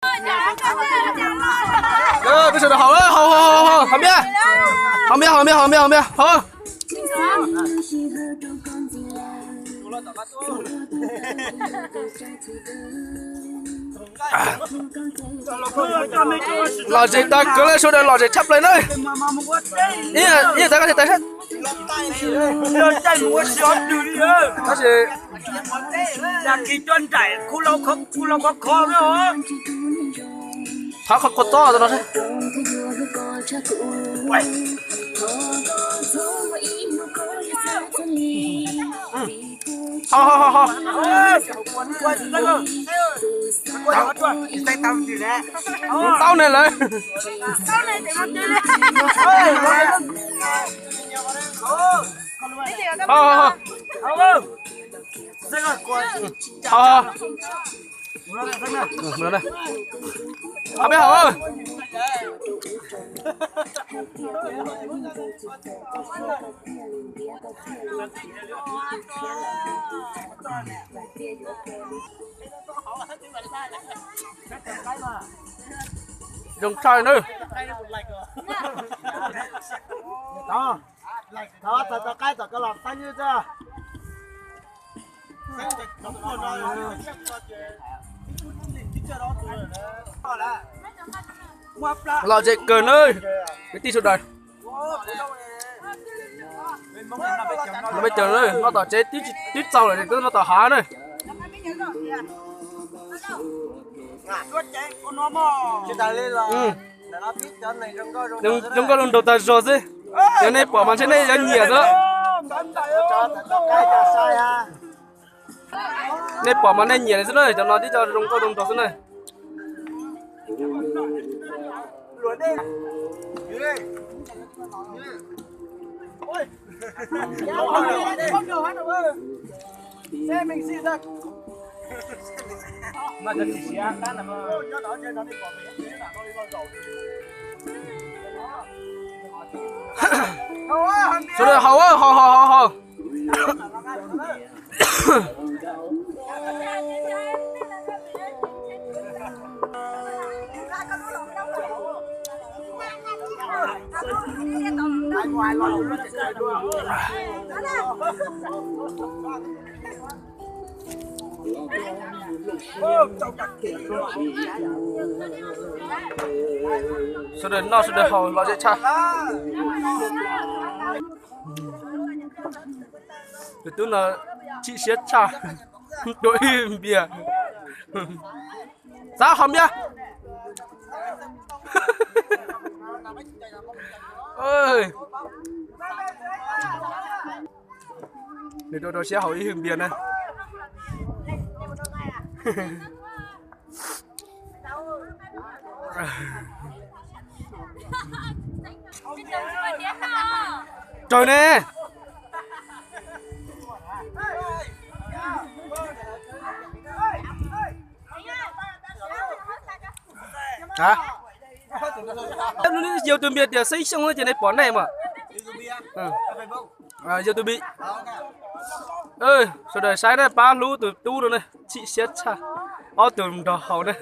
Peb sawv daws haus, haus, haus, haus, haus, haus npias, haus npias, haus npias, haus npias, haus npias, haus. Lom zem tag kawg lawm, sawv daws lom zem tshaj plaws na. Ib yam tas koj tais sab. Tab sis thov qhov kua txob no. Ho ho ho ho. Tau ne lawm. Ho ho ho. Ho ho. Ho peb haus. Zoo tshaj na. Lom zem kawg na, kwv tij sawv daws. Peb caug, noj tom tsev twb txaus lawm, noj tom hav na. Zoo nkauj zoo nraug tag zog xwb. Yog nej pom mas ntshe nej yuav nyiam xwb. Nej pom mas nej nyiam li xwb na, cov no tib co zoo nkauj zoo nraug xwb na. Sawv daws haus, haus, haus, haus, haus. Sawv daws noj sawv daws haus lom zem tshaj. Tus tub no chim siab tshaj, dua ib npias. Xav haus npias. Nws rau rau siab haus ib hwj npias na. Raws ne. Yog tus npias tias Xeeb Xyooj ces nej pom nej mas. Yog tus npias. Sawv daws saib na, pab hlub tus tub no na, chim siab tshaj. Ob tug nrog haus na.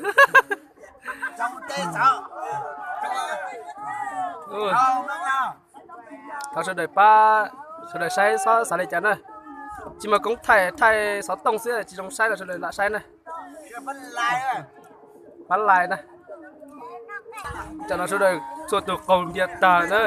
Thov sawv daws pab, sawv daws saib xov xav li cas na. Tsis muaj koob thaij, thaij xov tooj xwb tsis zoo saib los sawv daws lam saib na. Pab like na. Tam no sawv daws txhua tus qaug npias tag na.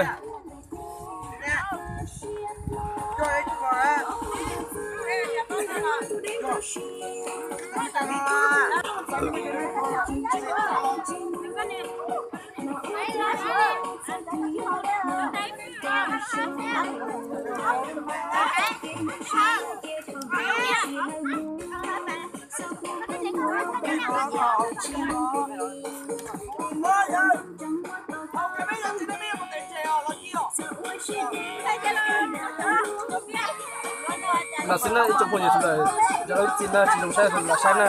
Los xij na ib tsoom phooj ywg sawv daws, cov ib txhij na tsis zoo saib los saib na.